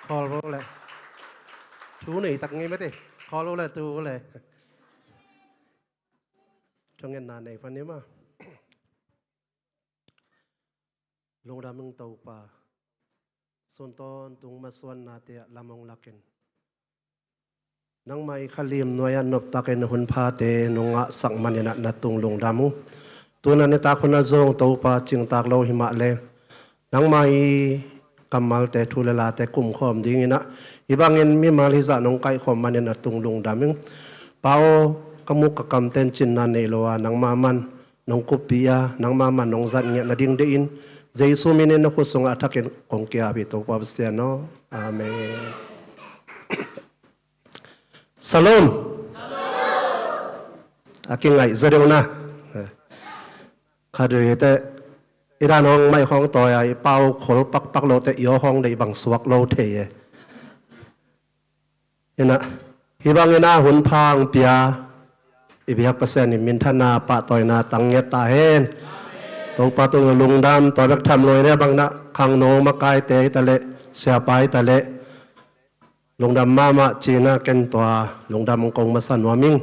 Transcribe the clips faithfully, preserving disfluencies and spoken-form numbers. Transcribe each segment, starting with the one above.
Khawl vo le. Thu nei tak ngei mate. Khawl vo le tu vo le. Thungetna nei pan ni ma. Lungdam ing Topa. Sun tawntung masuannate ah lam hong lakin. Nangmah i kha lim nuai-ah noptakin hun phate nong ngahsak maninah na tung lungdam uh. Tuna nitak hunah zong Topa cingtak lo himah le nangmah i kammalte thu le late kumkhawm dinginah hih bangin mimal hizah nong kaihkhawm maninah tung lungdam ing. Pa aw, ka muk ka kamten cinna nei lo a nangmah man nong kuppih a nangmah man nong zat ngiat nading deih in Jesu minin na khut sungah a thakin kong kiap hi Topa Pasian aw. Amen. Shalom. A kingaih zaw deuh na. Kha dui te i dan hong maih hong tawi a i pau khol pakpak lo te i aw hong deih bang suak lo thei e. Inah hih bangin a hun pha hong pia i biak Pasian in minthanna pahtawina tang ngiat ta hen. Topa tung lungdam tua bek tham lo i ne bang inah khangno makaite i ta leh siapa i ta leh lungdam mahmah cina ken tua lungdam kong masa nuam ing.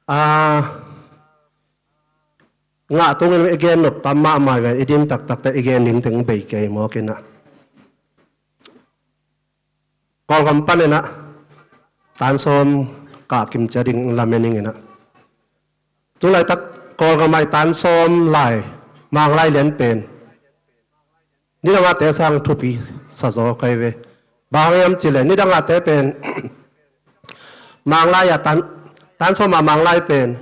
A ngah tungin i gen nop tam mahmah ve i din taktak te i gen ning teng bei kei mawk inah. Kawlgam paninah tansawm kah kim cia ding lamen ing inah. Tulaitak Kawlgam ai tansawm lai Manglai lian pen nidangate sang thupi sazaw kai ve. Bang hang hiam cileh nidangate pen Manglai a tan tansawm a Manglai pen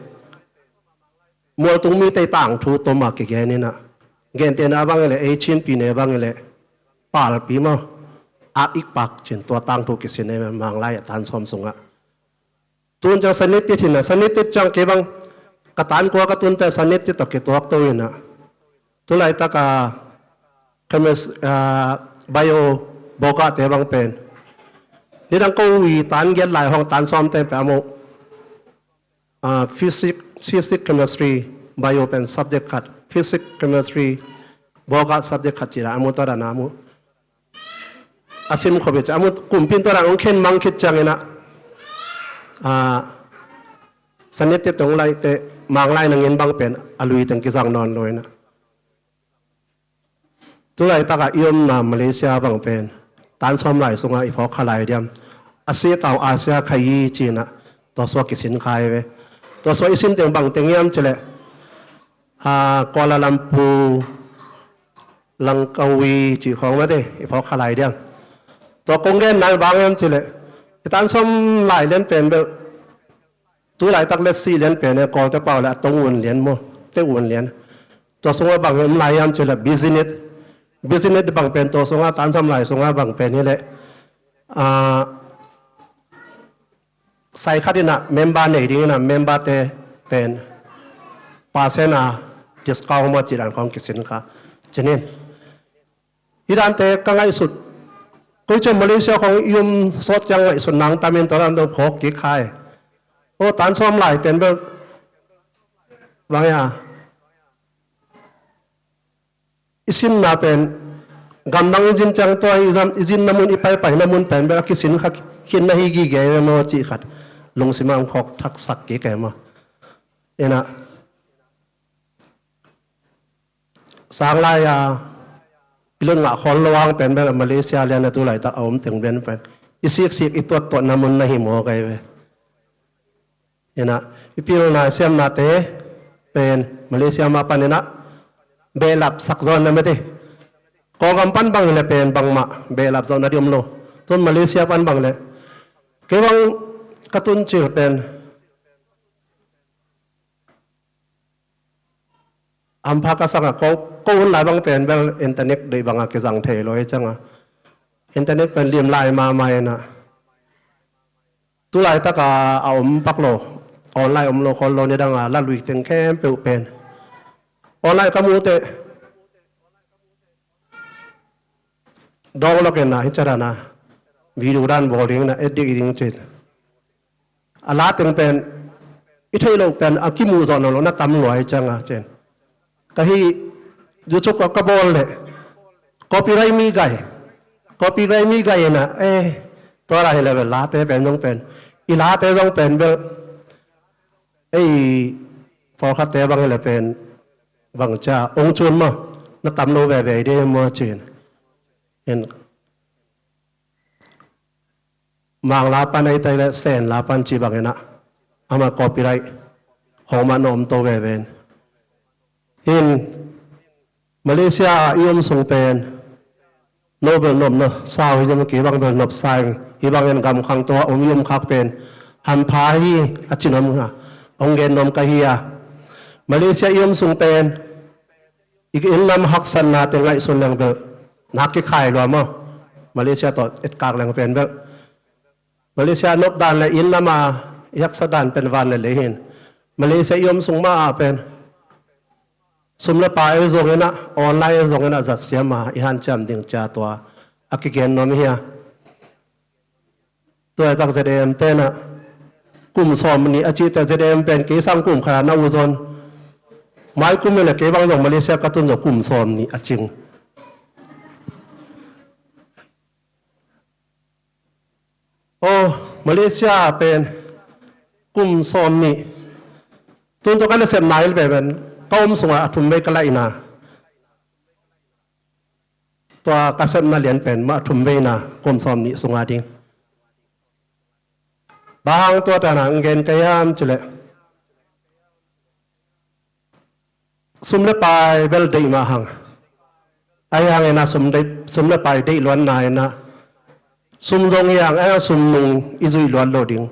mualtung mite tangthu toma kigen inah. Gentehna bang ileh ei Chinpi ne bang ileh palpi maw a ikpak cin tua tangthu kisin e Manglai a tansawm sungah. Tun ciang sanit tit hinah sanit tit ciang kei bang ka tankua ka tunte sanit tit tawh kituak to inah. Tulaitaka kemis bio bawkahte bang pen nidang ko ui tan giat lai hong tansawmte pe a muh. Physics, physics, chemistry, bio pen subject khat, physics, chemistry, bawkah subject khat cih dan a mu tua dan a mu. A sim khop hi ci a mu kumpi in tua dan hong khen mang khit cianginah sanit te tong laite Manglai nangin bang pen a lui teng kizang nawn lo inah. Tulaitaka i omna Malaysia bang pen tansawm lai sungah i phawk kha lai diam. A si tau Asia kha i cinah tua sua kisin kha i ve. Tua sua i sin teng bang teng hiam cileh Kuala Lumpur, Langkawi cih khawng mate i phawk kha lai diam. Tua kong genna bang hiam cileh i tansawm lai lian pen bel tulaitak le sih lian pen e Kawlte pau le a tong un lian maw te un lian. Tua sungah bang hi om lai hiam cileh business, business bang pen tua sungah tansawm lai sungah bang pen hileh sai khat inah member nei dinginah memberte pen percent a discount maw cih dan khawng kisin kha. Cinin hih dante ka ngaihsut koi cian Malaysia khawng i um sawt ciang ngaihsut nang tamin tua dan dong phawk kik khai. O tansawm lai pen bel bang ia i sinna pen gamdang i zin ciang tua i zin na mun i paipai na mun pen bel a kisin kha khin na hi gige ve maw cih khat lungsim ah phawk thaksak kik e maw. Inah sang lai-a i lut ngah khawl lo ang pen bel Malaysia lian a tulaitak a om teng lian pen i siksik i tuattuatna mun na hi maw kai ve. Inah i pilna siamnate pen Malaysia mah paninah behlap sak zawn na mete. Kawlgam pan bang hileh pen bangmah behlap zawn na di om lo. Tun Malaysia pan bang hileh kei bang ka tun cil pen Ampha ka sangah ko, ko hun lai bang pen bel internet deih bangah kizang thei lo hi cianga. Internet pen lim lai mahmah inah. Tulaitakah a om pak lo, online om lo khawl lo nidangah la lui teng khempeuh pen online ka muhteh dawng lok inah hi ciadana video dan bawl ding inah et ding i ding cin. A la teng pen i theih loh pen a kimuh zawh nawn loh na tam luai cianga cin. Ka hih YouTube ka bawl leh copyright mi gai. Copyright mi gai inah, eh, tua la hi le bel late pen zong pen, i late zong pen bel, ei, pawlkhatte bang hi le pen bang cia ong cun maw, na tam lo veve i de maw cin. In Mang la pan ei tai le Sen la pan ci bang inah, ama copyright khong mah na om to veve in. Hin Malaysia ah i om sung pen Nobel nopna sau hi zong kei bang bel nop sa ing. Hi bangin gam khangto ah om i om khak pen hampha hi a cin om a, hong gen nuam ka hi a. Malaysia i om sung pen i inn lam haksatna te ngaihsun leng bel nak kikhai lua maw. Malaysia tawh etkak leng pen bel Malaysia nop dan le inn lama i haksa dan pen van le lei hin. Malaysia i om sung ma ah pen sum le pai zong inah, online zong inah zat siam a i hanciam ding cia tua a kigen nuam hi a. Tua tak Z A M te inah kum sawm nih a cite, Z A M pen kei sang kum khat a na u zawn. Mai kum hi le kei bang zong Malaysia ka tun zong kum sawm nih a cing. Aw, Malaysia pen kum sawm nih. Tun tua ka nasepna hi le pen ka om sungah a thum vei ka laihna. Tua ka sepna lian pen mah a thum veina kum sawm nih sunga ding. Bang hang tua tana ang gen ka hiam cileh, sum le pai bel deih mah hang. Ahi hangin a sum deih, sum le pai deih luanna inah sum zong hi hang, ahi hang sum nung i zuih luat lo ding.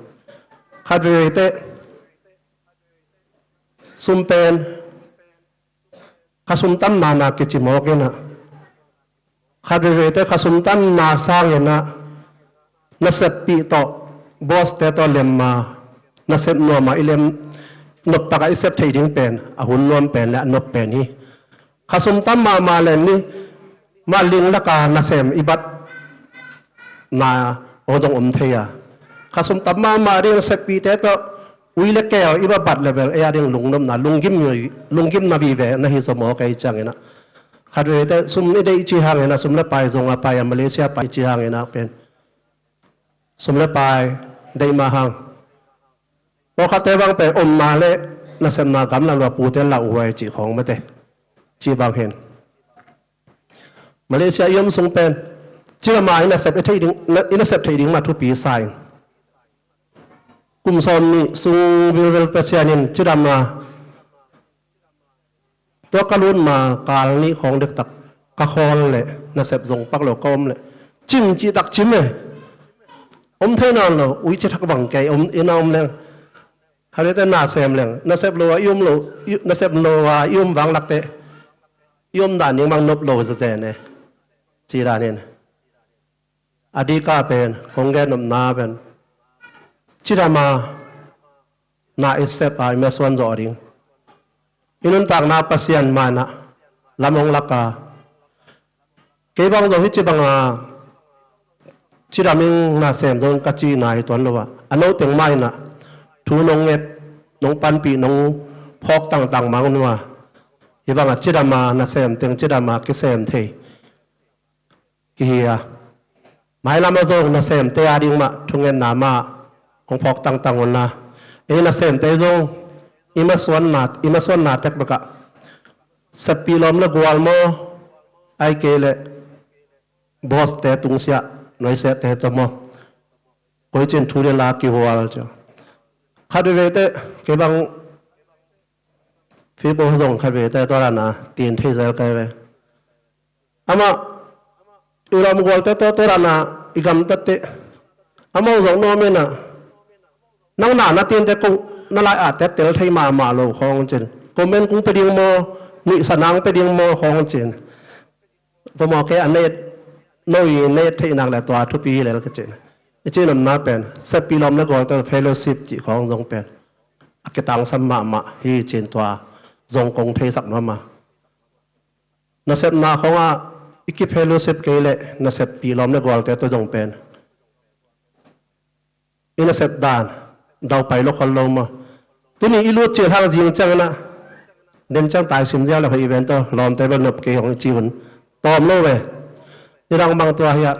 Khat veivei teh sum pen ka sum tamna na kici mawk inah, khat veivei teh ka sum tamna sang inah naseppih tawh, boss te tawh lemma nasep nuama i lem noptaka i sep theih ding pen a hun nuam pen le a nop pen hi. Ka sum tam mahmah le ni mah ling laka nasem i bat na aw dong om thei a. Ka sum tam mahmah ding naseppihte tawh ui le keu i bat bat le bel ei a ding lungnopna, lunggim, lunggimna vive na hi zaw maw kei ciang inah. Khat veivei teh sum i deih ci hang inah sum le pai zong a pai a, Malaysia pai ci hang inah pen sum le pai deih mah hang. Pawlkhatte bang pen omna le nasepna gamla lua pute lauhuai cih khawng mate. Cih bang hin Malaysia i om sung pen cidama i nasep i theih ding, i nasep theih ding mah thupi sa in. Kum sawm nih sung vilvel Pasian in cidama tua ka lut ma kal nih khawng dektak ka khawl le nasep zong pak lo ka om le cim cihtak cim e. Om thei nawn lo, ui ci thak bang kei om ina om leng. Khat veivei teh na sem leng, nasep lo a i om lo, nasep lo a i om vang lak teh i om dan ding bang nop lo zazen e. Ci dan in a dika pen kong gen nopna pen cidama na i sep a i masuan zawh ding. I nuntakna Pasian ma inah lam hong lak a, kei bang zong hi ci banga cidam ing nasem zong ka cihna hi tuan lo a, a no teng ma inah thu nong nget, nong panpih, nong phawk tangtang mang nua. Hi banga cidama nasem teng cidama kisem thei kihi a. Mailam a zong nasemte a ding mah thungetna mah hong phawk tangtang unla, ei nasemte zong i masuanna, i masuanna tek bekah seppih lawm le gual maw, ai kei le boss te tungsiah noisehte tawh maw, koicin thu le la kihual cia. Khat veivei teh kei bang fipo zong khat veivei teh tua dana tin thei zel kai ve. Amah i lawmgualte tawh tua dana i gamtatte amah zong nuam inah nang na na tinte ko na lai ah tet tel thei mahmah lo khawng cin, comment kung pe ding maw, nuihsa nang pe ding maw khawng cin. Pamaw kei a neit no i neit theih nak le tua thupi hi lel ka cin. I cin omna pen seppih lawm le gualte fellowship cih khawng zong pen a kitangsam mahmah hi cin tua zong kong theisak nuam a. Nasepna khawngah i kifellowship kei leh naseppih lawm le gualte tawh zong pen i nasep dan daupai lo khol lo maw? Tuni i lut cil hang zing ciang inah den ciang taisim ziau le hoih i ven tawh lawmte bel nop kei hong i ci hun tawm lo ve. I dang bang tua hiah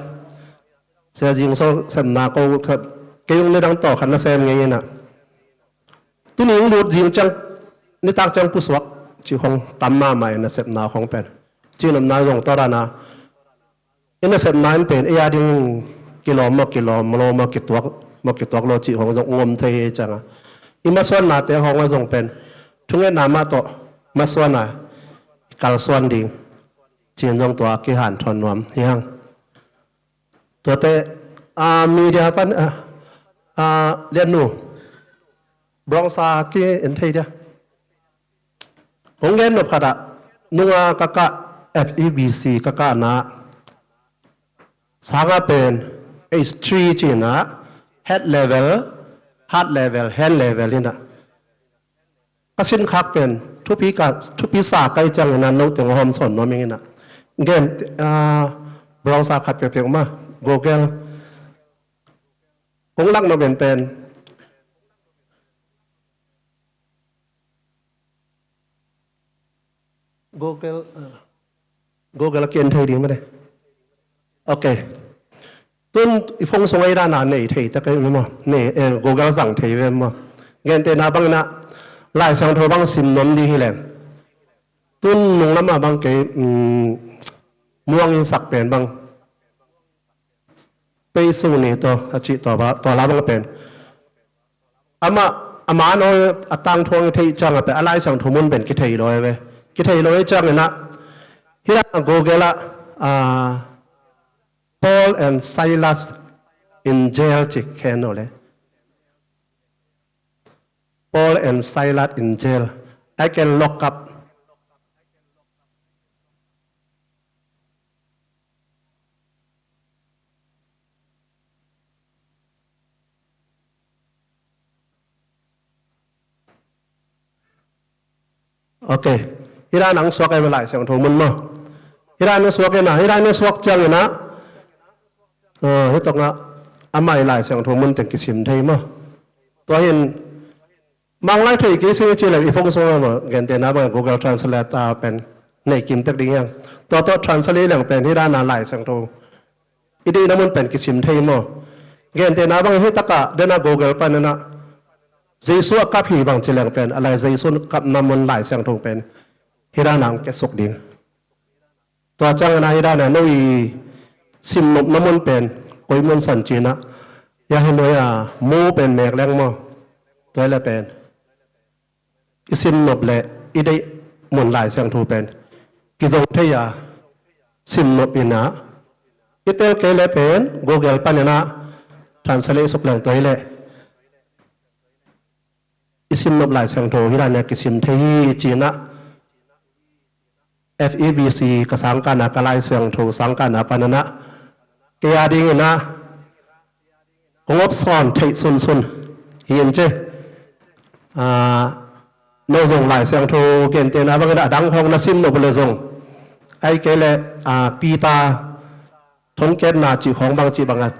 Sia Zing Sung sepna ko kei ung, nidang tawh khat na sem ngei inah, tuni ung lut zing ciang, nitak ciang pusuak cih khong tam mahmah inah, sepna khong pen. Cih nopna zong tua dana i nasepna in pen ei a ding kilawm maw, kilawm lo maw, kituak maw, kituak lo cih khong zong ngom thei hi cianga, i masuannate khong a zong pen thungetna mah tawh masuanna kalsuan ding cih zong tua kihanthawn nuam hi hang. Tuate, a, media pan, a, a, Liannu, bronze a ki en thei dia. Hong gen nop khatah, nunga ka kah, F E B C ka kahna, sanga pen H three cinah, head level, heart level, hand level inah, ka sinkhak pen thupi ka, thupi sa kai cianginah, note ngawhawm sawn nuam inginah. Gen, ah, bronze a khat pekpek ma, Google. Kong lak nop en pen Google, ah, Google a kian thei ding mah de. Ok. Tun i phone sung ei dana nei thei ta kei maw. Nei, eh, Google zang thei ve maw. Gentehna bangin ah, Lai Siangtho bang sim nuam ding hi leng, tun nung lamah bang kei, um, muang in sak pen bang, pei sung ni tawh a cih tawh ba, tua la bang pen, amah, a man aw, a tangthu a i theih ciangah pen a Lai Siangtho mun pen kithei lo e ve. Kithei lo e ciangin ah, hi la Google ah, ah, Paul and Silas in jail ci khen aw le. Paul and Silas in jail. I can lock up. Ok. Hi dan ang suak ai ve Lai Siangtho mun maw. Hi dan ang suak ai na, hi dan ang suak ciangin ah, ah, hi tawngah amah i Lai Siangtho mun teng kisim thei maw. Tua hin Manglai thei kei sing i ci leng i phone sung a maw, gentehna bang Google Translate a pen nei kim tek ding hiang. Tua tawh translate leng pen hi dana Lai Siangtho i deihna mun pen kisim thei maw. Gentehna bang hi takah dena Google pan inah Jesu a kap hi bang ci leng pen, a Lai Jesu kapna mun Lai Siangtho pen hi dana ang kiasuk ding. Tua ciangin ah hi dana no i simnopna mun pen koi mun san cinah, ya hi nuai a mu pen mek leng maw. Tua hi le pen i simnop le i deih mun Lai Siangtho pen kizong thei a simnop inah, i tel kei le pen Google pan inah translate suk leng tua hi le i simnop Lai Siangtho hi dana kisim thei hi cinah. F E B C ka sangkahna, ka Lai Siangtho sangkahna pan inah kei a dingin ah kong op sawn theih sunsun hi in ci. Ah, no zong Lai Siangtho gentehna bangin a dang khawng na sim nop le zong, ai kei le, ah, Peter thongketna cih khawng bang cih bangah,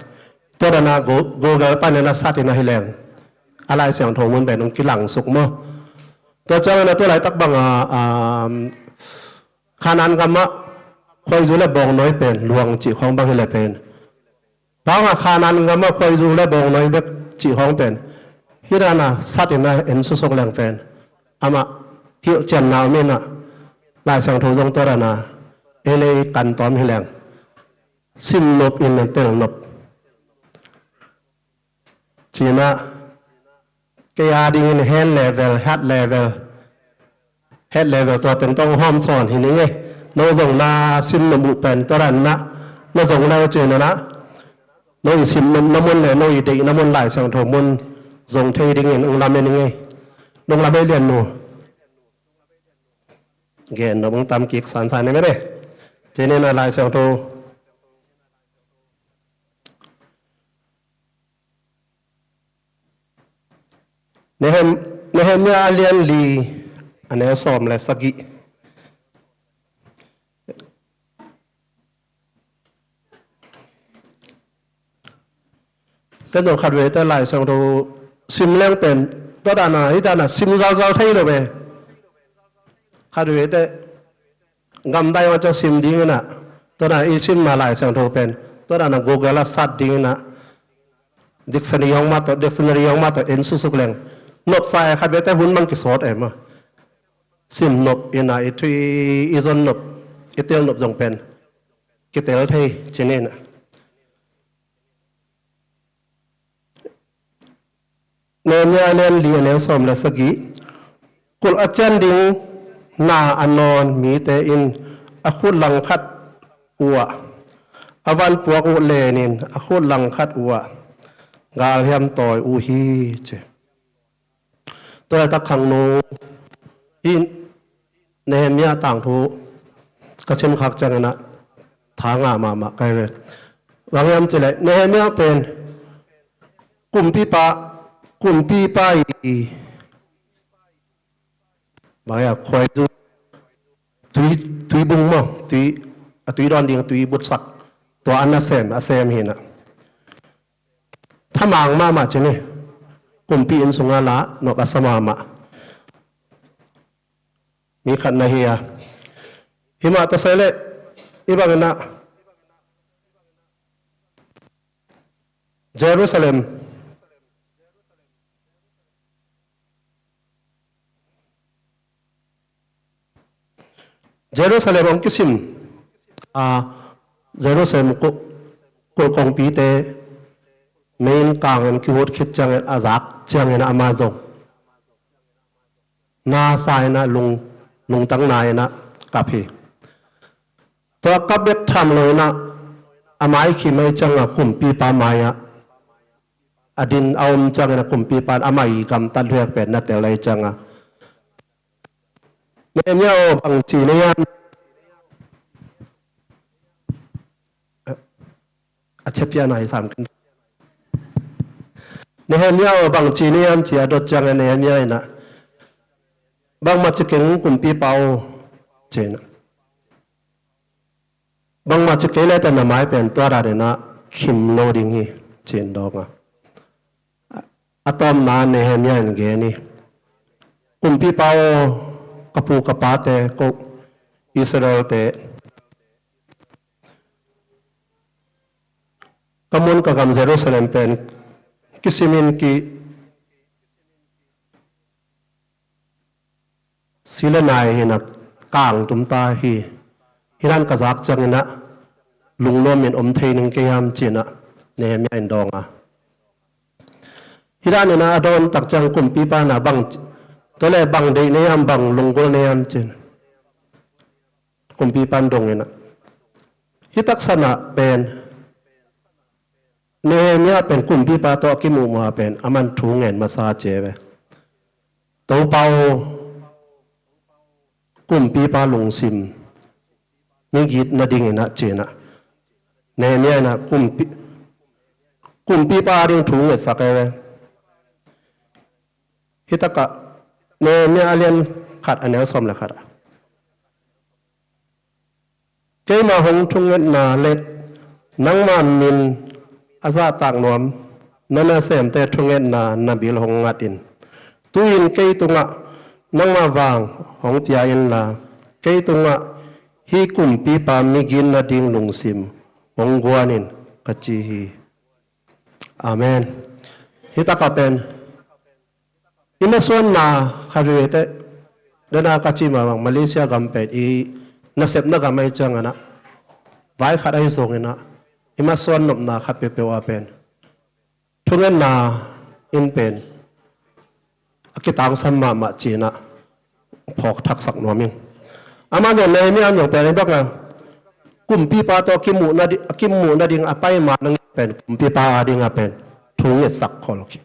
tua dana Go-, Google pan inah sat inah hi leng a Lai Siangtho mun pen hong kilang suk maw. Tua ciangin ah tua laitak bangah, ah, Khanaan gamah khuaizu le bawngnawi pen luang cih khawng bang hi le pen, bangah Khanaan gamah khuaizu le bawngnawi bek cih khawng pen hi dana sat inah en susuk leng pen amah hilhcianna om inah, Lai Siangtho zong tua dana ei le ei kan tawm hi leng simnop in tel nop cinah, kei a dingin hand level, heart level, head level tua teng tawh hawm sawn hi ning e. No zong na simnop uh pen tua dan inah na zong le uh cinah, no i simnopna mun le no i deihna mun Lai Siangtho mun zong thei dingin ung lamen ning e. Nung lamen Liannu. Gen nop ung tam kik sansan ni mene. Cinah Lai Siangtho Nehem-, Nehemia a lian li, a neu sawm le sagih. Ken zong khatvei te Lai Siangtho sim leng pen tua dana, hi dana sim zalzal thei lo ve. Khatvei te gamdai ong ciang sim ding inah, tua dana i simna Lai Siangtho pen Tua dan a Google ah search ding in ah, dictionary hong mah tawh, dictionary hong mah tawh en susuk leng, nopsa e, khat vete hun mang kisawt e maw. Sim nop in ah, i thu i zon nop, i tel nop zong pen kitel thei ci ni in ah. Nehemiah a lian li, a neu sawm le sagih. Kulh a cian ding na a nawn mite in a khut langkhat uh ah, a vanpuak uh len in a khut langkhat uh ah galhiam tawi uh hi, ci. Tua laitak khangno hi. Nehemiah tangthu ka sim khak ciangin ah tha ngah mahmah ka hi ve. Bang hiam cih leh Nehemiah pen kumpipa, kumpipa i, bang hiam, khuaizu, tui, tuibung maw, tui, a tui dawn ding tui butsak, tua a nasem, a sem hi in ah. Thamang mahmah ci ni. Kumpi inn sungah la nop a sa mahmah mi khat na hi a. Hi mah ta se leh, i bang in ah Jerusalem, Jerusalem hong kisim, a, Jerusalem ku-, kulh kongpite mei in kang in kihut khit ciangin, a zak ciangin amah zong na sa in ah, lung, lungtang na in ah kap hi. Tua kap bek tham lo in ah, a mai khim ahih ciangin kumpipa mai ah a din a om ciangin ah, kumpipa in amah i gamtat luhek pen na tel ahih ciangin ah, Nehemiah aw, bang ci na hiam? A ciapia na hi sam ken. Nehemiah aw, bang ci na hiam, ci a dot ciangin Nehemiah in ah, bangmah ci keng kumpipa aw, ci in ah. Bangmah ci kei leh teh na mai pen tua dan in ah khim lo ding hi, ci in dawng a. A tawpna Nehemiah in gen hi. Kumpipa aw, ka pu ka pate, ko Israel-te, ka mun ka gam Jerusalem pen kisimin ki, si le nai in ah kang tum ta hi. Hi dan ka zak ciangin ah lungnuam in om thei ning kei hiam, ci in ah Nehemiah in dawng a. Hi dan in ah a dawn tak ciang kumpipa in ah bang, tua leh bang deih na hiam, bang lunggulh na hiam, ci in kumpipa in dong in ah. Hih taksan ah pen Nehemiah pen kumpipa tawh a kimuhmuh a pen aman thu ngen masa ci ve. Topa aw, kumpipa lungsim migit nading in ah, ci in ah. Nehemiah in ah kumpi, kumpipa ading thu ngetsak e ve. Hih takah Nehemiah a lian khat, a neu sawm le khat ah, keima hong thungetna le nangma min a zahtak nuam na nasemte thungetna na bil hong ngat in. Tu-in kei tungah nangma vang hong pia inla, kei tungah hih kumpipa migit nading lungsim hong guan in, ka ci hi. Amen. Hih takah pen i masuanna khat vei teh, dena ka cih mah bang, Malaysia gam pen i nasepna gam ahih ciangin ah, vai khat ahi zongin ah, i masuan nopna khat peuhpeuh ah pen thungetna in pen a kitangsam mahmah ci in ah phawk thaksak nuam ing. Amah zong, Nehemiah zong pen i bang a, kumpipa tawh a kimuh nadi-, a kimuh nading a pai ma nang pen kumpipa ading a pen thu ngetsak khol hi.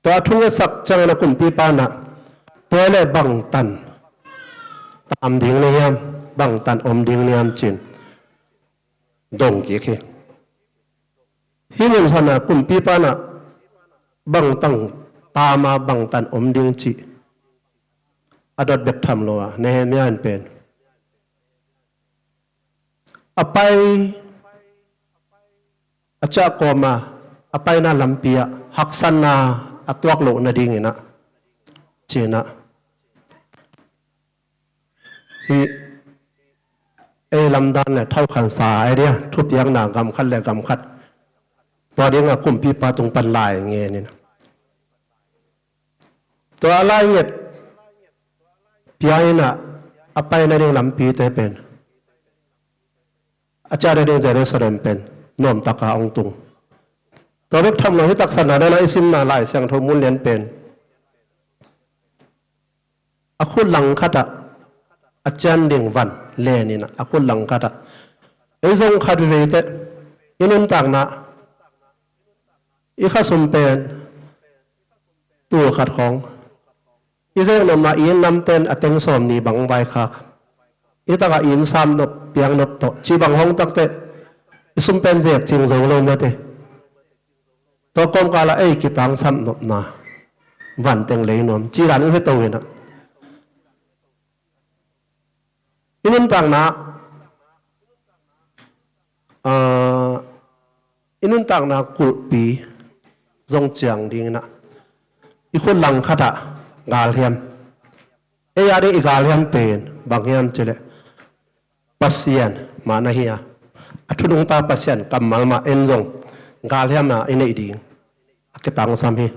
Tua a thu ngetsak ciangin ah kumpipa in ah, tua leh bangtan tam ding na hiam, bangtan om ding na hiam, ci in dong kik hi. Hih mun san ah kumpipa in ah bangtan tam a, bangtan om ding cih a dot bek tham lo a, Nehemiah in pen a pai, a ciah kawm a, a paina lampi ah haksatna a tuak loh nading in ah, ci in ah, hih ei lamdan le thokhansa idea, thupiakna gam khat le gam khat, tua dingah kumpipa tung pan lai ngenin, tua a lai nget pia inah a paina ding lampite pen, a ciahna ding Jerusalem pen nuamtaka hong tung. Tua bek tham lo hi, taksana dana i simna Lai Siangtho mun lian pen a khut langkhatah a cian ding van lenin a khut langkhatah, ei zong khat veiteh i nuntakna, i khasum pen tul khat khawng, i zek nopna i inn namten a teng sawm ni bang vaikhak, i takah i inn sam nop piang nop tawh ci bang hong takteh i sum pen zek cing zo lo mate. Tua kawmkalah ei kitangsam nopna vanteng lei nuam ci dan uh hi to inah, i nuntakna, ah, i nuntakna kulhpi zong ciang dinginah i khut langkhatah galhiam. Ei a ding i galhiam pen bang hiam cileh, Pasian mah na hi a, a thu nungta Pasian kammal mah en zong galhiamna i neih ding a kitangsam hi.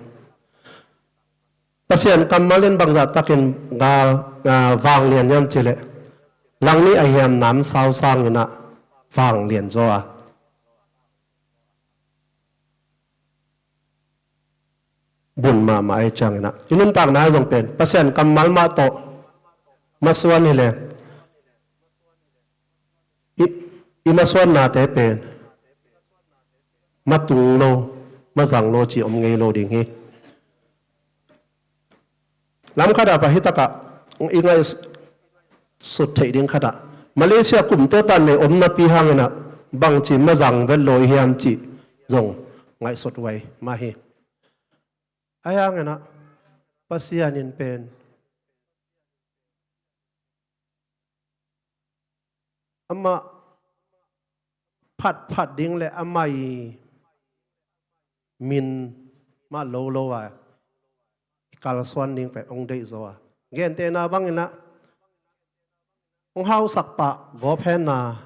Pasian kammal in bangzah takin gal, ah, vanglian hiam cileh, langnih a hiam namsau sanginah vanglian zaw a, bun mahmah ei cianginah i nuntakna zong pen Pasian kammal mah tawh masuan hileh, i, i masuannate pen matung lo, mazang lo ci om ngei lo ding hi. Lamkhatah pa hitakah i ngaihsut theih ding khatah, Malaysia kumte tan nei omnapi hanginah bangci mazang vet lo i hiam cih zong ngaihsut huai mah hi. Ahi hanginah Pasian in pen amah phatphat ding le amah i min mah lo lo a i kalsuan ding pen hong deih zaw a, gentehna banginah hong hausak pah gawp henna,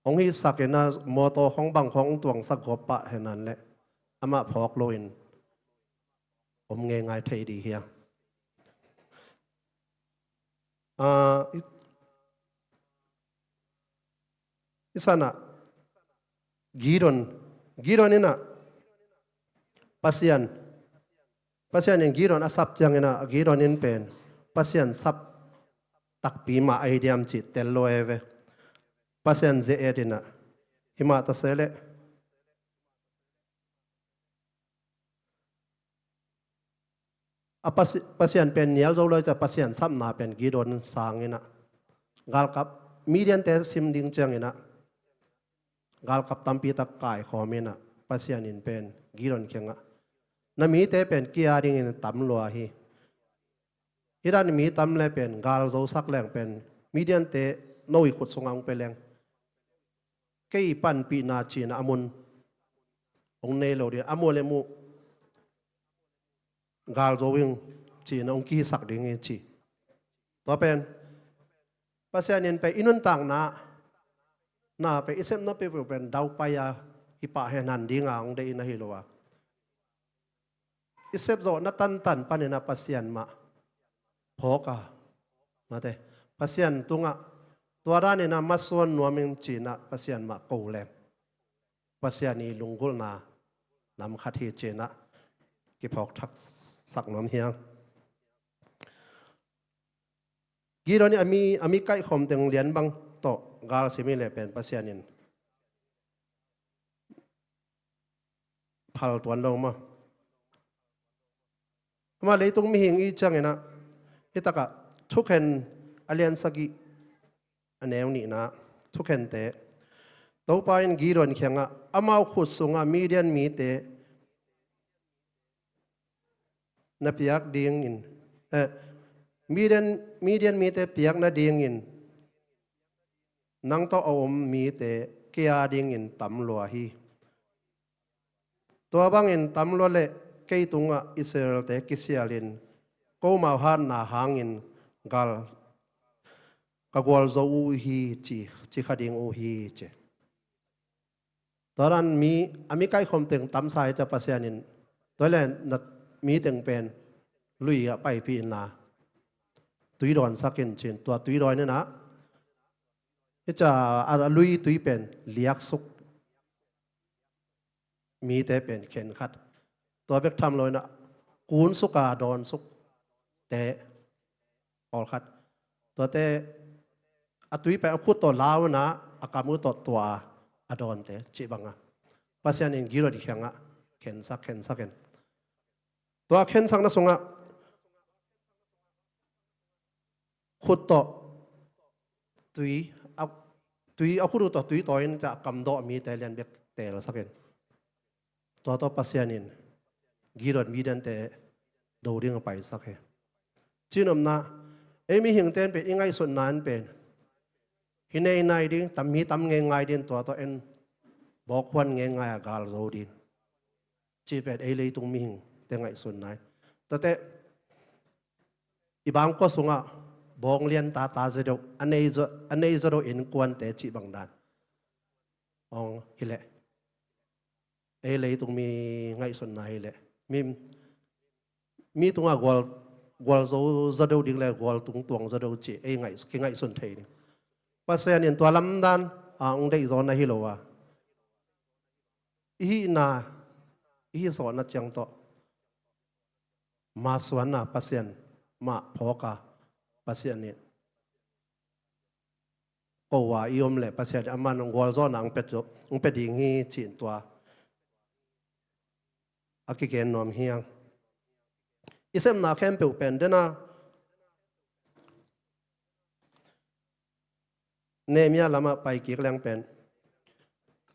hong hisak inah mawtaw khawng bang khawng hong tuangsak gawp pah henna leh amah phawk loin om ngeingai thei ding hi a. Ah, i, i sanah Gideon, Gideon inah Pasian, Pasian in Gideon a sap cianginah Gideon in pen Pasian sap takpi mah ahi diam cih tel lo e ve. Pasian ze-et inah, himah taseleh a Pasi-, Pasian pen nial zo lo i ca, Pasian sapna pen Gideon sanginah galkap, Midiante sim ding cianginah galkap tampi tak kaikhawm inah Pasian in pen Gideon kiangah, na mite pen kia dingin tam lua hi. Hih dan mi tam le pen gal zosak leng pen Midiante no i khut sungah hong pia leng kei panpihna cinah a mun hong nei lo ding, a muh le muh gal zo ing cinah hong kihisak ding hi ci. Tua pen Pasian in pen i nuntakna, na pen i sepna peuhpeuh pen daupai a hi pah henhan dinga hong deih in ahi lo a, i sepzawhna tantan paninah Pasian mah phawk a, mate, Pasian tungah tua daninah masuan nuam ing cinah Pasian mah ko leng Pasian i lunggulhna nam khat hi cinah kiphawk thaksak nuam hiang. Gideon in a mi, a mi kaihkhawm teng lian bang tawh gal sim hi leh pen Pasian in phal tuan lo maw? Amah leitung mihing i cianginah hitakah Thukhen a lian sagih a neu nihna, Thukhente, Topa in Gideon kiangah amau khut sungah Midian mite na piak dingin, eh, Midian, Midian mite piak nadingin nang tawh a om mite kei a dingin tam lua hi. Tua bangin tam lua leh kei tungah Israelte kisialin komau hatna hangin gal ka gualzo uh hi ci, ci kha ding uh hi ci. Tua dan mi, a mi kaikhom teng tamsa hi ca Pasian in, tua le na mi teng pen lui ah paipih inla, tui dawnsak in cin, tua tui dawn inah, hi ca a lui tui pen liaksuk mite pen khen khat. Tua bek tham lo inah kunsuk a dawnsuk te pawlkhat. Tuate a tui pen a khut tawh lau inah a kam uh tawh tua a dawnte cih banga Pasian in Gideon kiangah khensak, khensak in. Tua khensakna sungah khut tawh tui a, tui a khut uh tawh tui tawi in ca a kam dawh mite lian bek teelsak in. Tua tawh Pasian in Gideon Midiante do ding a paisak hi. Cinopna, ei mihingte in pen i ngaihsutna in pen hi nei nai ding, tam hi tam ngei ngai ding, tua tawh en bawkhuan ngei ngai a gal zo ding. Ci pen ei leitung mihingte ngaihsutna in. Tuate i bangkua sungah bawng lian tata zaw deuh, a nei zaw, a nei zaw deuh innkuante cih bang dan. Ong hileh. Ei leitung mi ngaihsutna hileh. Mi, mi tungah gual, gualzo zaw deuh ding le gual tung tuang zaw deuh cih ei ngaih, kingaihsun thei ding. Pasian in tua lamdan a ong deih zaw na hi lo a. I hihna, i hih sawhna ciang tawh masuanna Pasian mah phawk a, Pasian in ko a i om leh Pasian in aman gualzawhna hong pia, hong pia ding hi cih tua a kigen nuam hi hang. I sepna khempeuh pen dena Nehemiah lamah pai kik leng pen,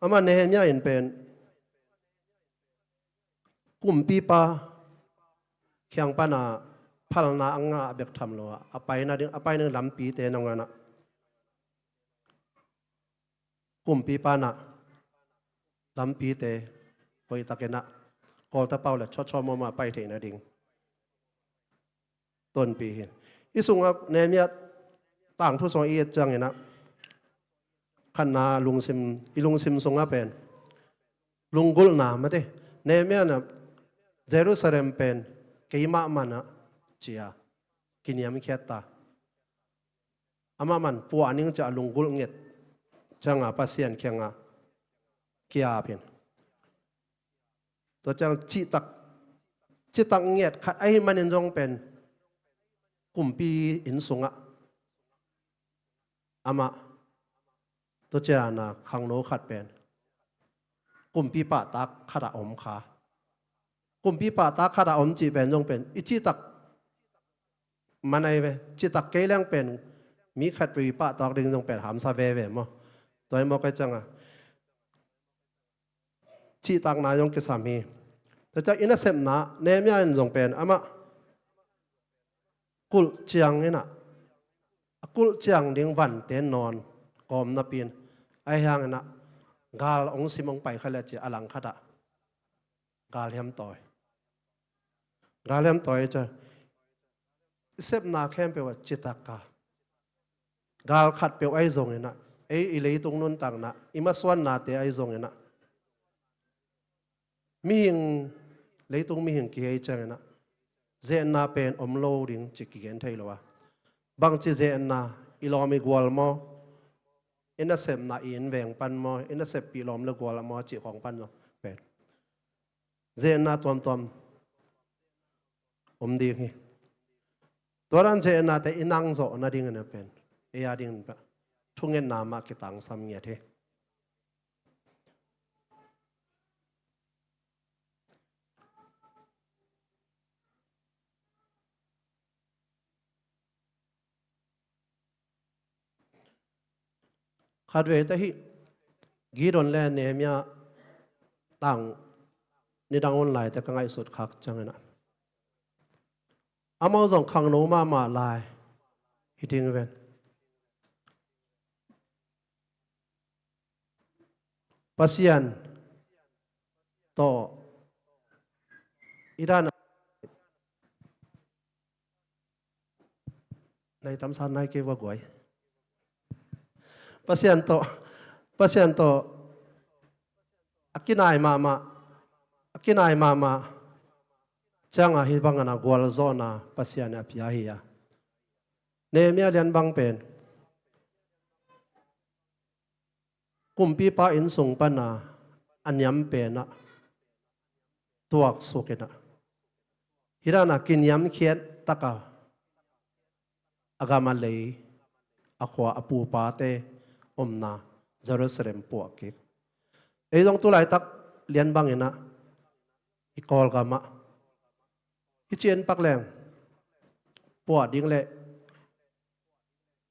amah Nehemiah in pen kumpipa kiang pana phalna a ngah bek tham lo a, a paina ding, a paina ding lampite nangawnah kumpipa na lampite hoihtakinah kawlta pau le chawchawm mawmah pai theihna ding tonpih hi. I sungah Nehemiah tangthu sungah i et cianginah khatna lungsim, i lungsim sungah pen lunggulhna mate, Nehemiah na Jerusalem pen keimah manah cia kiniamkhiat ta. Amah man puah ning cia lunggulh nget cianga Pasian kianga kiap hin. Tua ciang citak, citak ngiat khat ahi manin zong pen kumpi inn sungah amah tua ciana khangno khat pen kumpi pahtak khatah om kha. Kumpi pahtak khatah om cih pen zong pen i citak manai ve, citak kei leng pen mi khat peuh i pahtak ding zong pen hamsa veve maw? Tua hi maw kai cianga cihtakna zong kisam hi. Tua ciang i nasepna Nehemiah in zong pen amah kulh ciang inah, a kulh ciang ding vante nawn kawm napi in, ahi hanginah gal hong sim hong pai kha le cia a langkhatah gal hiam tawi. Gal hiam tawi cia i sepna khempeuh a citak a gal khat peuh ahi zonginah, ei i leitung nuntakna i masuannate ahi zonginah mihing, leitung mihing kihei cianginah zetna pen om lo ding ci kigen thei lo a. Bangci zetna, i lawm i gual maw, i nasepna i inn veng pan maw, i naseppih lawm le gual maw cih khawng pan lo pen zetna tuamtuam om ding hi. Tua dan zetnate i nangzawh nadingin a pen ei a dingin pah thungetna mah kitangsam ngiat hi. Khatvei te hih Gideon le Nehemiah tang nidang online te ka ngaihsut khak cianginah amau zong khangno mahmah lai hi ding ven. Pasian tawh i dan a nai tamsa nai kei va guai. Pasian tawh, Pasian tawh a kinai mahmah, a kinai mahmah ciangah hih bangin a gualzawhna Pasian in a pia hi a. Nehemiah lian bang pen kumpipa inn sung pana a niam penah tuaksuk inah, hih danah kiniamkhiat taka a gam a lei, a khua, a pupate omna Jerusalem puah kik. Ei zong tu laitak lian bang inah i Kawlgamah hih ci en pak leng puah ding le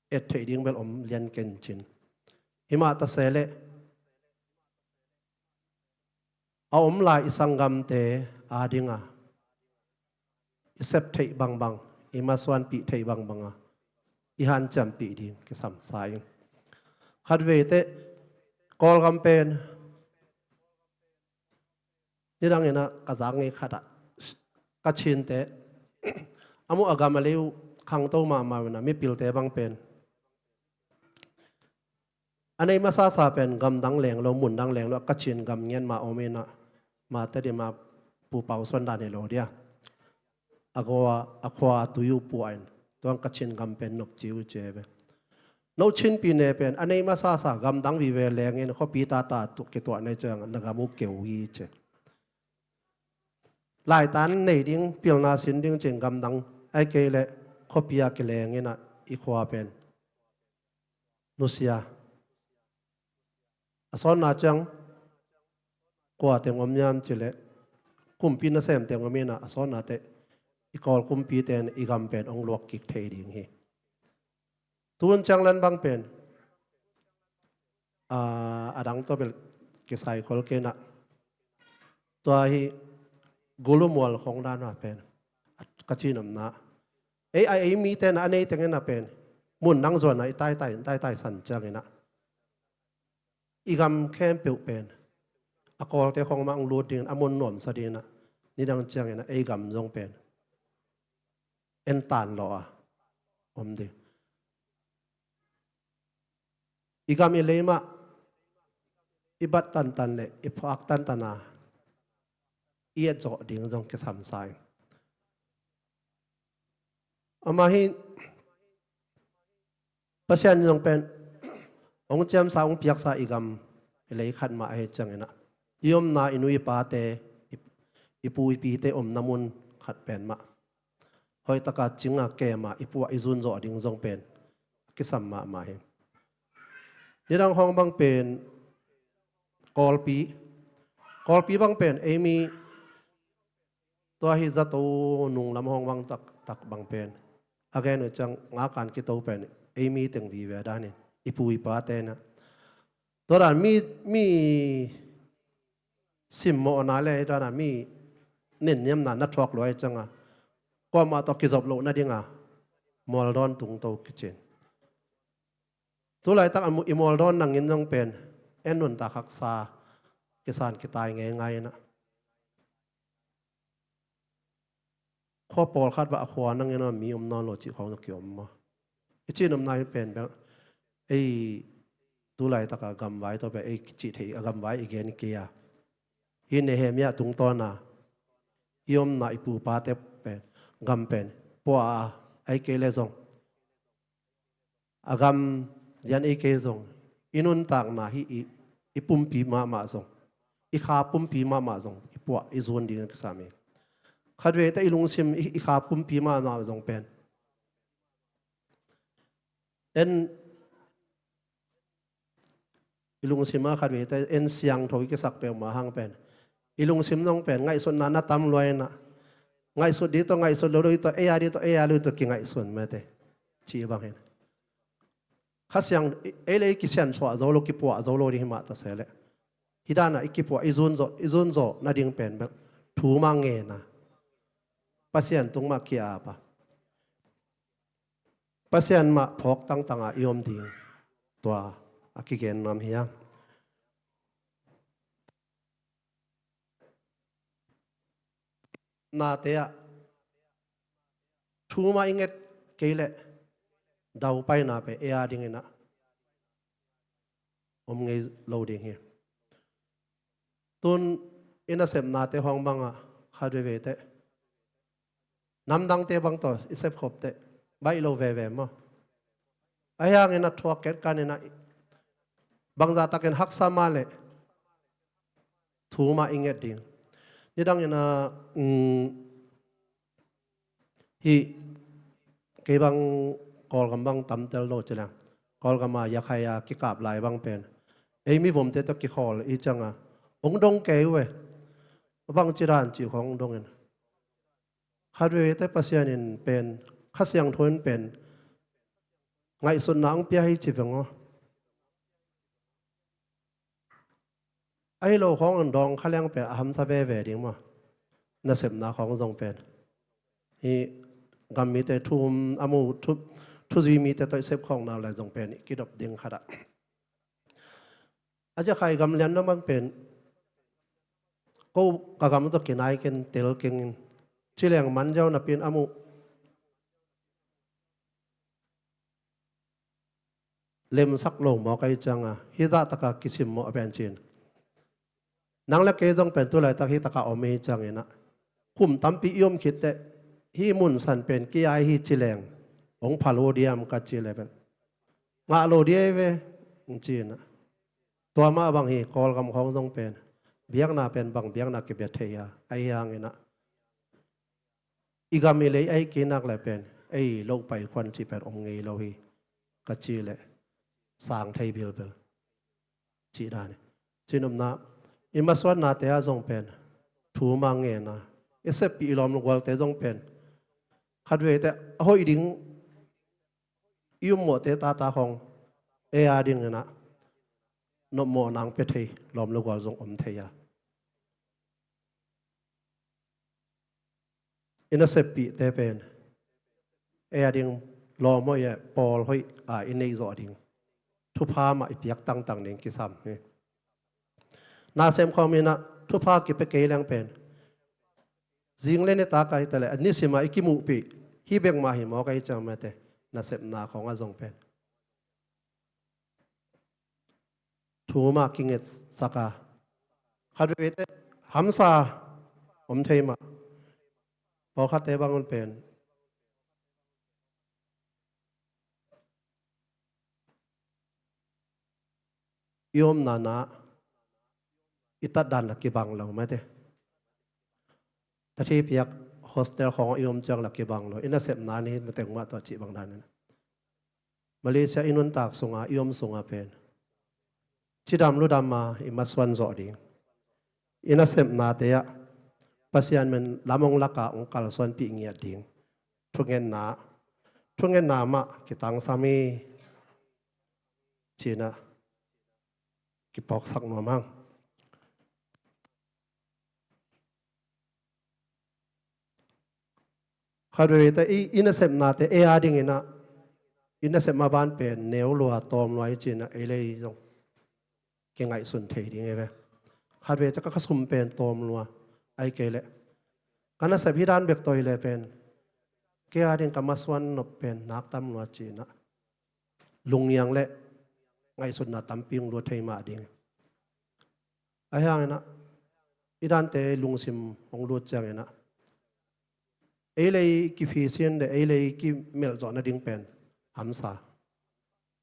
et theih ding bel om lian kencin. Himah ta se leh a om lai i sanggamte adinga i sep theih bangbang, i masuanpih theih bangbanga i hanciampih ding kisam sa ing. Khatveite Kawlgam pen nidang inah ka zak ngei khatah Kachinte a muh a gam a lei uh khangto mahmah uh inah mipilte bang pen a nei masasa pen gamdang leng lo, mundang leng lo, Kachin gam ngiat mah om inah, mate di ma pupau suan dan hi lo dia. A khua, a khua a tui uh puah in tuang Kachin gam pen nopci uh ci ve. No Chinpi ne pen a nei masasa gamdang vive leng in khuapi tata kituah nei ciang na gam uh keu hi ci. Laitan nei ding, pilna sin ding cin gamdang ai kei leh khuapi a kileng inah i khua pen nusia. A sawtna ciang kua teng om niam ci leh kumpi nasem teng om inah a sawtna teh i Kawl kumpite in i gam pen hong luak kik thei ding hi. Tun ciang lan bang pen a dang tawh bel kisai khol kei inah tua hi gulu mual khong dan a pen Kachin omna ei a ei mite inah a nei teng inah pen mundang zuan a i taitai, i taitai san ciang inah i gam khempeuh pen a Kawlte khong mah hong lut ding inah a mun nuamsa ding inah nidang ciang inah ei gam zong pen en tan lawh a om ding. I gam i lei mah i bat tantan le i phuak tantan a i et zawh ding zong kisam sa ing. Amah hi Pasian zong pen hong ciamsa, hong piaksa i gam i lei khat mah ahi ciang inah i omna i nu i pate, i, i pu i pite omna mun khat pen mah hoihtaka cinga kema i puah i zun zawh ding zong pen a kisam mahmah hi. Nidang hong bang pen Kawlpi, Kawlpi bang pen ei mi tua hi zato nunglam hong bang taktak bang pen a gen uh ciang ngakan kito pen ei mi teng vive danin i pu i pate inah tua dan mi, mi simmawhna le hih dana mi nenniamna na thuak luai cianga kuamah tawh kizop loh nadinga mualdawn tungto kicin. Tu laitak a mu-, i mualdawn nangin zong pen en nuntak haksa kisan kitai ngeingai inah khua pawlkhat bah a khua nangin a mi om nawn lo cih khawng zong kiom maw? I cih nopna hi pen bel ei tu laitaka gamvai tawh bel ei kicih thei a gamvai i gen kei a. Hi Nehemiah tungtawna i omna i pupate pen gam pen puah a, ai kei le zong a gam lian ei kei zong i nuntakna hi i, i pumpi mahmah zong, i kha pumpi mahmah zong i puah i zun ding a kisam hi. Khatvei teh i lungsim i, i kha pumpi mahmah zong pen en i lungsim a khatvei teh en siangtho i kisak peuhmah hang pen i lungsim zong pen ngaihsutna na tam luai inah ngaihsut ding tawh ngaihsut lo ding tawh ei a ding tawh ei a lo ding tawh kingaihsun mate cih bang hin. Kha Siang, ei le ei kisiansuah zo lo, kipuah zo lo ding hi mah ta se leh hih danah i kipuah i zun zawh, i zun zawh nading pen bel thu mah ngen a, Pasian tung mah ki-ap a, Pasian mah phawk tangtanga i om ding tua a kigen nuam hi a. Nate ah thu mah i nget kei leh daupaina pen ei a dingin ah om ngei lo ding hi. Tun i nasepnate hong bangah khat veivei teh namdangte bang tawh i sepkhop teh baih lo veve maw? Ahi hangin a thuak ket kanin ah bangzah takin haksa mah leh thu mah i nget ding. Nidangin ah, um, hih kei bang Kawlgam bang tamtel lo ci leng, Kawlgam a Yakhai a kikap lai bang pen ei mivomte tawh kikhawl i cianga hong dong kei uh e. Bang ci dan cih khawng hong dongin khat veivei teh Pasian in pen, Kha Siangtho in pen ngaihsutna hong pia hi ci veng aw. Ahi lo khawng hong dawng kha leng pen a hamsa veve ding maw? Nasepna khawng zong pen hih gam mite thu um a mu thu, thuzui mite tawh i sepkhawkna lai zong pen i kidop ding khat ah. A Yakhai gam lian na mang pen ko ka gam tawh kinai ken tel kengin ci leng man ziau napi in a mu lemsak lo mawk ahi cianga hih zah taka kisim mawh a pen cin. Nang le kei zong pen tu laitak hih taka om hi ciangin ah kum tampi i om khit teh hih mun san pen ki-ai hi ci leng hong pha lo diam ka ci le pen ngah lo dia hi ve, hong ci-in ah. Tua mah bang hi Kawlgam khawng zong pen biakna pen bang biakna kibia thei a, ahi hangin ah i gam i lei ahi kinak le pen ei loh pai khuan cih pen om ngei lo hi ka ci le sang thei bilbil cih dan hi. Cinopna i masuannate ah zong pen thu mah ngen a, i seppih i lawm le gualte zong pen khat veivei teh a hoih ding i um mawhte tata khawng ei a dingin ah nopmawhna hong pia thei lawm le gual zong om thei a. I naseppihte pen ei a ding lawm hoih e, pawl hoih a i neih zawh ding thupha mah i piak tangtang ding kisam hi. Nasem khawm in ah thupha kipia kei leng pen zing le nitak a hi ta le a nisim a i kimuhpih hi bek mah hi mawk ahi ciang mate nasepna khawng a zong pen thu mah kingetsak a, khat veivei teh hamsa om thei mah. Pawlkhatte bang un pen i omna na i tatdan la kibang lo mate. Tathi piak hostel khawng i om ciang la kibang lo, i nasepna ni mateng mah tawh cih bang dan in Malaysia i nuntak sunga i om sunga pen cidam ludam a i masuan zawh ding, i nasepnate ah Pasian min lam hong lak a hong kalsuanpih ngiat ding, thungetna, thungetna mah kitangsam hi. Cina kipawksak nuam hang. Khat veivei teh i, i nasepnate ei a dingin ah i nasep mah ban pen neu lua tawm lua i cin ah ei le ei zong kingaihsun thei ding hi ve. Khat veivei teh ka, ka sum pen tawm lua, ahih kei leh ka nasep hi dan bek tawh hi leh pen kei a ding ka masuan nop pen nak tam lua cin ah lungngiang le ngaihsutna tampi hong lut thei mah ding. Ahi hangin ah i dante lungsim hong lut ciangin ah ei le ei kiphisin le ei le ei kimelh zawh nading pen hamsa.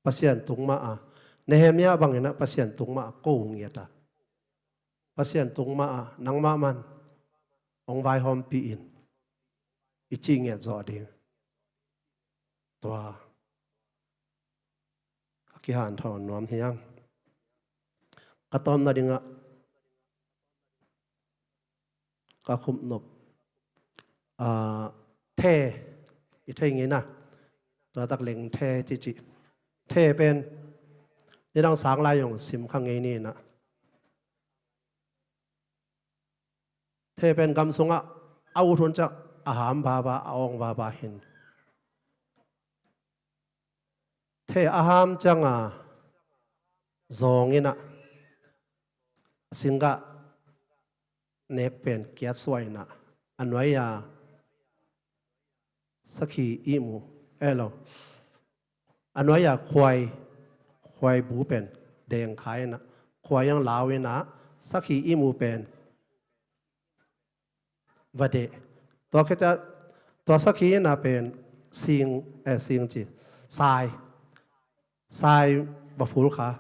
Pasian tung mah a, Nehemiah bangin ah Pasian tung mah a ko ngiat a, Pasian tung mah a nangmah man hong vaihawmpih in i cih ngiat zawh ding. Tua ka kihanthawn nuam hi hang. Ka tawpna dingah ka khupnop, ah, the i thei ngei na, tua tak leng the cici, the pen nidang sang lai zong sim kha ngei ni na. The pen gam sungah a ut hun ciang a ham baba, a awng baba hin. The a ham ciang a zawng in ah singgah nek pen kiat suah in ah a nuai a sakhi ihmu, eh lo, a nuai a khuai, khuai bu pen deng kha inah, khua iang lau inah, sakhi i mu pen va deh. Tua khit ciang tua sakhi inah pen sing, eh, sing ci, sai, sai va phul kha.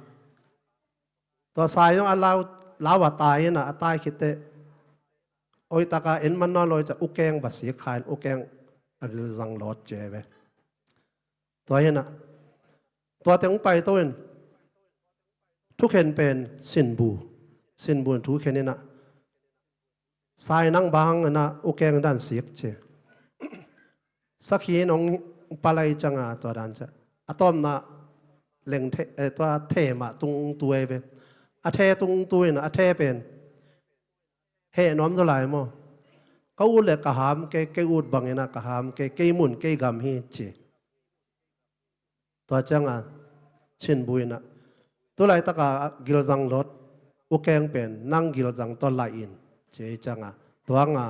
Tua sai zong a lau, lau a tai inah, a tai khit teh oi taka en man nawn lo ciang ukeng va sik kha in, ukeng a gilzang lawt ci ve. Tua inah tua teng pai to in thukhen pen sinbu, sinbu in thukhen inah, sai nang bang inah ukeng dan sik ci. Sakhi in hong palai cianga tua dan ciang a tawpna leng the, eh, tua the mah tung tu ei ve. A the tung tu inah a the pen heh nuam zaw lai maw? Ka ut le ka ham kei, kei ut bang inah ka ham kei, kei mun kei gam hi ci. Tua cianga sinbu inah, tu laitaka gilzang lawt ukeng pen nang gilzang tawh laih in ci ei cianga, tua nga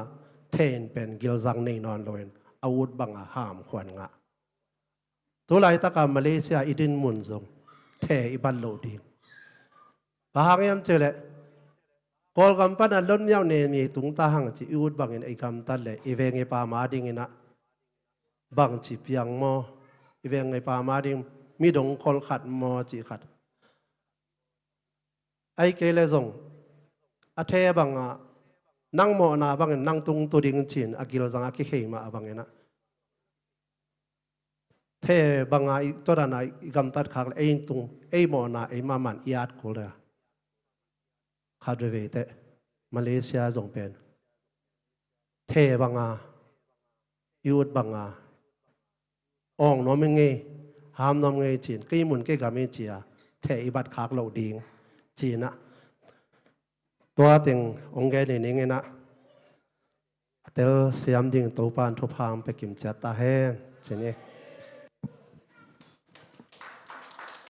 the in pen gilzang nei nawn lo in a ut banga ham khuan ngah. Tu laitaka Malaysia i din mun zong the i bat loh ding. Bang hang hiam cih leh Kawlgam pana lonmiau ne mi tung ta hang ci, i ut bangin i gamtat le i veng i pam a ding inah bangci piang maw? I veng i pam a ding midong khol khat maw ci khat. Ai kei le zong a the banga nang mawhna bangin nang tung tu ding ci-in a gilzang a kikhei mah a bang inah the banga i tua dana i gamtat khak le ei tung, ei mawhna ei mahmah in i at kul le a. Khat veve teh Malaysia zong pen the banga, i ut banga awng nuam i ngei, ham nuam ngei ci-in, kei mun kei gam hi ci-a the i bat khak loh ding ci inah, tua teng hong gen ni ning inah, a telsiam ding Topa'n thupha hong pia kim ciat ta hen ci ni.